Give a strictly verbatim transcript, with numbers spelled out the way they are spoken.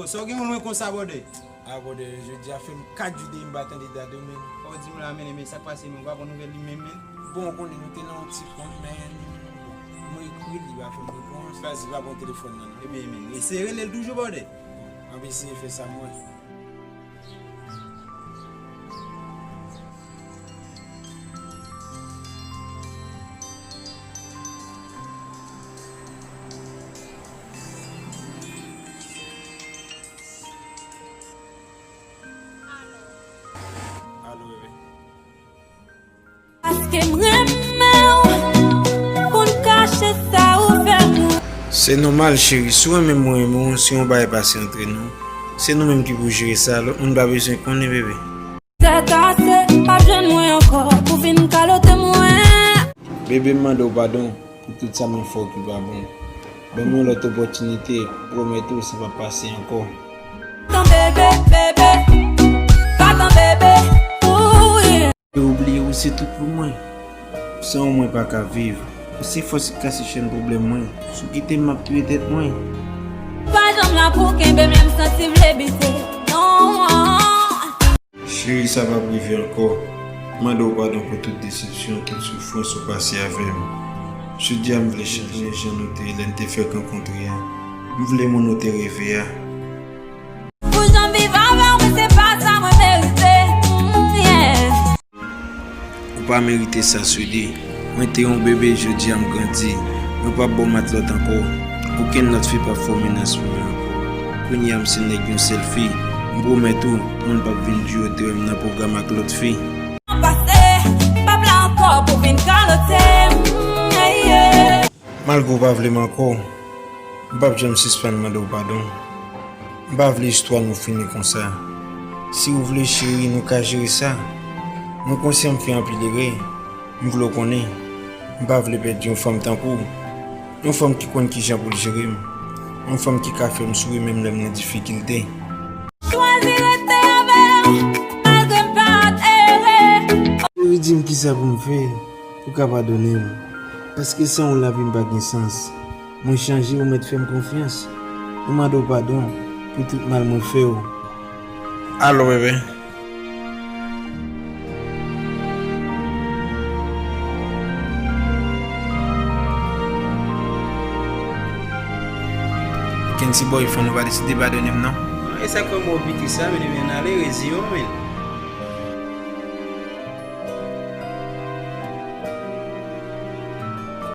Sa w gen pou mwen konsa, brother? Ah, brother, jodi a fè m kat jou depi m pa tande dad ou, menn. Fò w di m la, menn, men sa k pase, menn, ou pa pran nouvèl li menm, menn? Bon, ou konnen nou te nan yon ti pwoblèm, men bon, mwen ekri l, li pa fè m repons. Baz, li pa pran telefòn nan, non. Ebyen, menn, eseye rele l toujou, brother. Bon, m ap eseye fè sa m wè. Alo, bebe. Paske m renmen w, pou n kache sa ou fè m. Se nòmal, cheri, si w renmen m, mwen renmen w, si yon bagay pase antre nou, se nou menm ki pou jere sa, lòt moun pa bezwen konnen, bebe. Tèt kase, p ap jwenn mwen ankò, pou vin kalote mwen. Bebe, m mande w padon pou tout sa mwen fè w ki pa bon. Ban m yon lòt opòtinite, m pwomèt ou sa p ap pase ankò. Tan bebe, bebe, pa tan bebe, ooh, yeah. Yo oubliye ou se tout pou mwen. San ou mwen pa ka viv. Ou se fòs ki kase chèn pwoblèm mwen. Si w kite m, m ap touye tèt mwen. Pa janm la pou kenbe m lè m santi m vle bite. Non. Cheri, sa p ap rive ankò. M mande w padon pou tout desepsyon, tout soufrans ou pase avè m. Jodi a, m vle chanje jan nou te ye lè n te fèk rankontre a. M vle moun ou te reve a. Pou jan m viv avè w, men se pa sa mwen merite. Mm, yeah. Ou pa merite sa, Swidi. Mwen te yon bebe, jodi a m grandi. Mwen p ap ba w matlòt ankò. Okenn lòt fi p ap fè w menas pou mwen ankò. Kounye a m se nèg yon sèl fi. M pwomèt ou, moun p ap vin di w te wè m nan pwogram ak lòt fi. Pase, p ap la ankò pou vin kalote m, yeah, yeah. Malgre w pa vle m ankò, m p ap janm sispann mande w padon. M pa vle istwa nou fini konsa. Si w vle, cheri, nou ka jere sa. Mwen konsyan m fè anpil erè. M vle w konnen, m pa vle pèdi yon fanm tankou w. Yon fanm ki konn kijan pou l jere m. Yon fanm ki ka fè m souri menm lè m nan difikilte. Chwazi rete avè w, malgre m pa t ere. Cheri, di m kisa pou m fè pou w ka padone m. Paske san w lavi m pa gen sans. Mwen chanje, ou mèt fè m konfyans. Mwen mande w padon pou tout mal mwen fè w. Alo, bebe. Kensi boy, fò nou pa deside padone m, non. E sa k fè m wè w piti sa, men, men ale, reziye w, men.